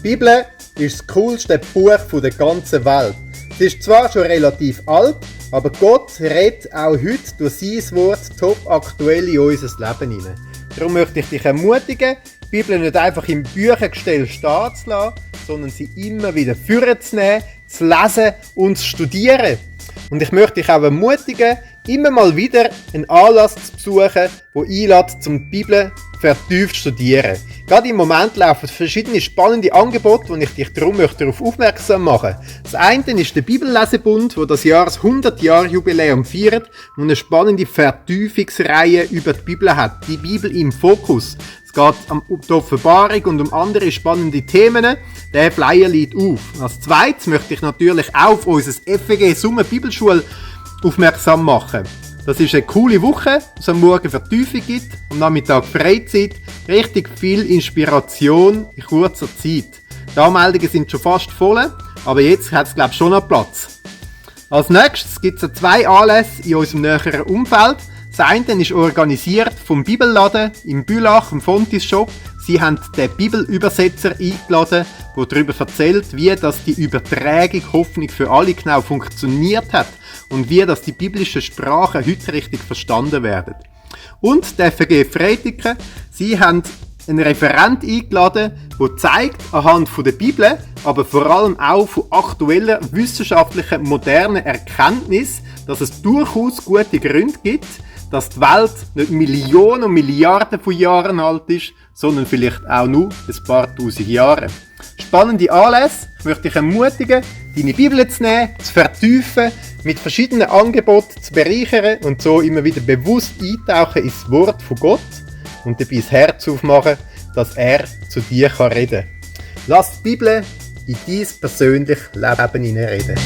Die Bibel ist das coolste Buch der ganzen Welt. Sie ist zwar schon relativ alt, aber Gott redet auch heute durch sein Wort top aktuell in unser Leben hinein. Darum möchte ich dich ermutigen, die Bibel nicht einfach im Büchergestell stehen zu lassen, sondern sie immer wieder vorzunehmen, zu lesen und zu studieren. Und ich möchte dich auch ermutigen, immer mal wieder einen Anlass zu besuchen, der einlädt, um die Bibel vertieft zu studieren. Gerade im Moment laufen verschiedene spannende Angebote, wo ich dich darum darauf aufmerksam machen möchte. Das eine ist der Bibellesebund, der das Jahr 100-Jahr-Jubiläum feiert und eine spannende Vertiefungsreihe über die Bibel hat. Die Bibel im Fokus. Es geht um die Offenbarung und um andere spannende Themen. Der Flyer liegt auf. Als zweites möchte ich natürlich auch auf unser FEG Summer Bibelschule aufmerksam machen. Das ist eine coole Woche, wo es am Morgen Vertiefung gibt, am Nachmittag Freizeit, richtig viel Inspiration in kurzer Zeit. Die Anmeldungen sind schon fast voll, aber jetzt hat es glaube ich schon noch Platz. Als nächstes gibt es 2 Anlässe in unserem näheren Umfeld. Das eine ist organisiert vom Bibelladen im Bülach, im Fontis Shop. Sie haben den Bibelübersetzer eingeladen, der darüber erzählt, wie das die Übertragung Hoffnung für alle genau funktioniert hat und wie das die biblischen Sprachen heute richtig verstanden werden. Und der FG Freitiken, sie haben einen Referent eingeladen, der zeigt anhand von der Bibel, aber vor allem auch von aktueller wissenschaftlicher moderner Erkenntnis, dass es durchaus gute Gründe gibt, dass die Welt nicht Millionen und Milliarden von Jahren alt ist, sondern vielleicht auch nur ein paar tausend Jahre. Spannende Anlässe. Ich möchte dich ermutigen, deine Bibel zu nehmen, zu vertiefen, mit verschiedenen Angeboten zu bereichern und so immer wieder bewusst eintauchen ins Wort von Gott und dabei das Herz aufmachen, dass er zu dir reden kann. Lass die Bibel in dein persönliches Leben hineinreden.